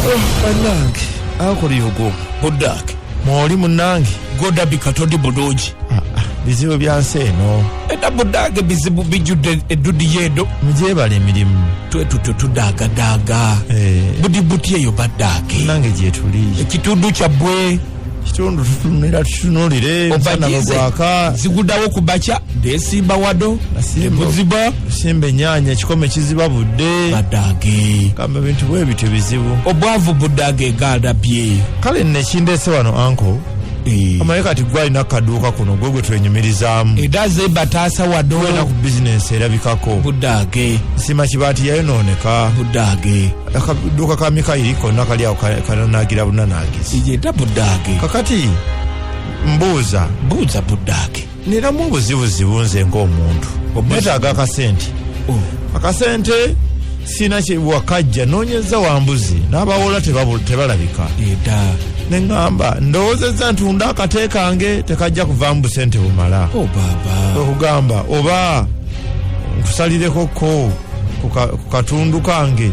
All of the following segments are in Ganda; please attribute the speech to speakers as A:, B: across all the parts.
A: Bannange, akolyogo.
B: Budak.
A: Mwoli munnange.
B: Godabika todi bulungi.
A: Ah, ah, bizibu bya nsi eno.
B: Eda budaage bizibu bijjudde edudi yeedo.
A: Mugyebala emirimu.
B: Twetutyo tudaagadaaga.
A: Eh.
B: Budi buti eyo baddaage.
A: Nange gyetuli.
B: Ekitundu kyabbwe.
A: Kitundu tutunulira tutunulire omusana bwe gwaka.
B: Ziguddawo ku bakya ndesimba wado. Ebuziba.
A: Simba enyaanya ekikome kiziba budde.
B: Baddaage.
A: Gamba ebintu bwe bityo bizibu.
B: Obwavu buddaage gaalabye.
A: Kale nno ekindeese wano anko.
B: Eh.
A: Omanyi kati gwe alina akaduuka kuno gwe gwe twenyumirizaamu.
B: Era ze bataasa wado.
A: Gwena ku bizinensi erabikako.
B: Budaage.
A: Nsima kibaati yayonooneka.
B: Budaage.
A: Akaduuka ka Mikayiri konna kali awo kananaagira bunanaagizi.
B: Yeta budaage.
A: Kakati mbuuza.
B: Buuza budaage.
A: Ninamu obuzibuzibu nze ng'omuntu. Neetaaga akasente.
B: Oh.
A: Akasente sina wakajja noonyeza wambuzi n'abawola tebalabika.
B: Eda.
A: Ne ŋŋamba ndowoozezza ntunda akate kange tekajja kuvaamu busente bumala.
B: Oh, baaba.
A: Okugamba oba nkusalireko ko ku katundu kange.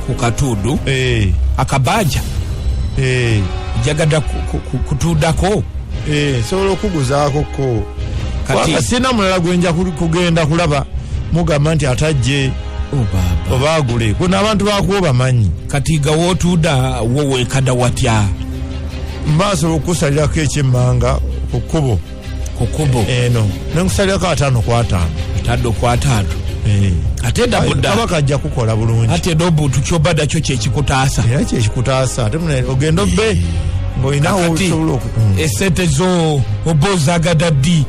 B: Ku katundu?
A: Eh.
B: Akabanja?
A: Eh.
B: Njagala kutundako?
A: Eh, nsobola okuguzaako ko.
B: Kati
A: Kubanga sirina mulala gwe nja kugenda kulaba mugamba nti atajje.
B: Oh, baaba.
A: Oba agule. Kuno abantu bakuwa bamanyi.
B: Kati nga w'otunda wo weekada watya?
A: Mba nsobola okukusalirako ekyemmanga ku kkubo.
B: Ku kkubo?
A: Eno. Ne nkusalirako 50 ku 50.
B: 50 ku 50.
A: Eh.
B: Ate edda budda.
A: Kaba kajja kukola bulungi.
B: Ate edda obuntu ky'obadda kyo kye kikutaasa.
A: Era kye kikutaasa. Ate mune ogenda obbe.
B: Eh.
A: Ng'olina
B: Kakati,
A: osobola oku-.
B: Esente zo oba ozaagada ddi?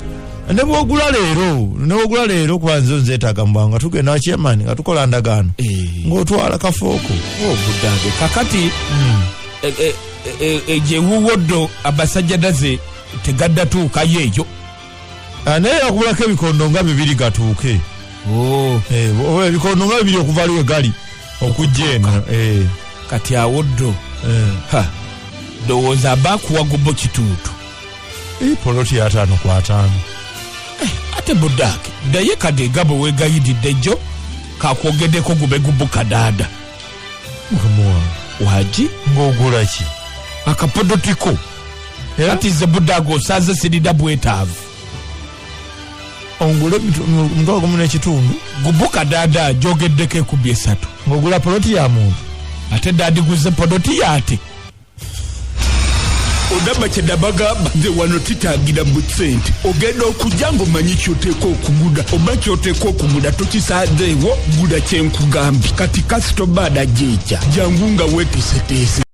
A: Ne bw'ogula leero, ne bw'ogula leero kuba nze nzeetaaga mu bwangu nga tugenda chairman nga tukola ndagaano.
B: Eh.
A: Ng'otwala kafooko.
B: Oh, budange. Kakati, gye wuwo ddo abasajja daze tegaddatuukayo eyo.
A: Naye yakubulako ebikondo nga 2 gatuuke.
B: Oh.
A: Oba ebikondo nga 2 okuva ali we gali okujja eno.
B: Kati awo ddo. Ha. Ndowooza abakuwa gubo kituutu.
A: Poloti ya 5 ku 5.
B: Ate budaake naye kati gabo weegayididde jjo kakwogeddeko gube gubu kadaada.
A: Mukama wange.
B: Wagi?
A: Ng'ogula ki?
B: Akapodotiko.
A: Era?
B: Kati ze budaage osaze sirina bwetaavu.
A: Ongule omutwalo gumu n'ekitundu.
B: Gubu kadaada gyogeddeko ekubye 3.
A: Ng'ogula poloti ya muntu.
B: Ate daadiguze poloti yaate.
C: Odaba kye dabagamba nze wano titagira busente. Ogenda okujja ng'omanyi ky'oteeka okugula oba ky'oteeka okugula tokisazeewo, gula kye nkugambye. Kati kasitoma anajja, jangu nga weeteeseteese.